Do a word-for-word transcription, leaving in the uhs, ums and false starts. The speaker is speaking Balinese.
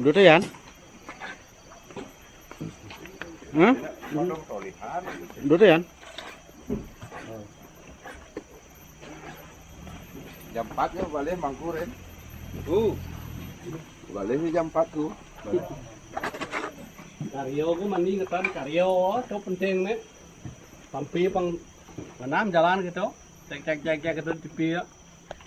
Duduk yan. Hah? Duduk yan. Jam empat nya balik mangkur, eh. Uh. Balik ni jam empat tu. Karyo ku mani ngetan karyo tu penting ni. Tampi pang manam jalan gitu. Cek cek cek cek gitu tipi ya.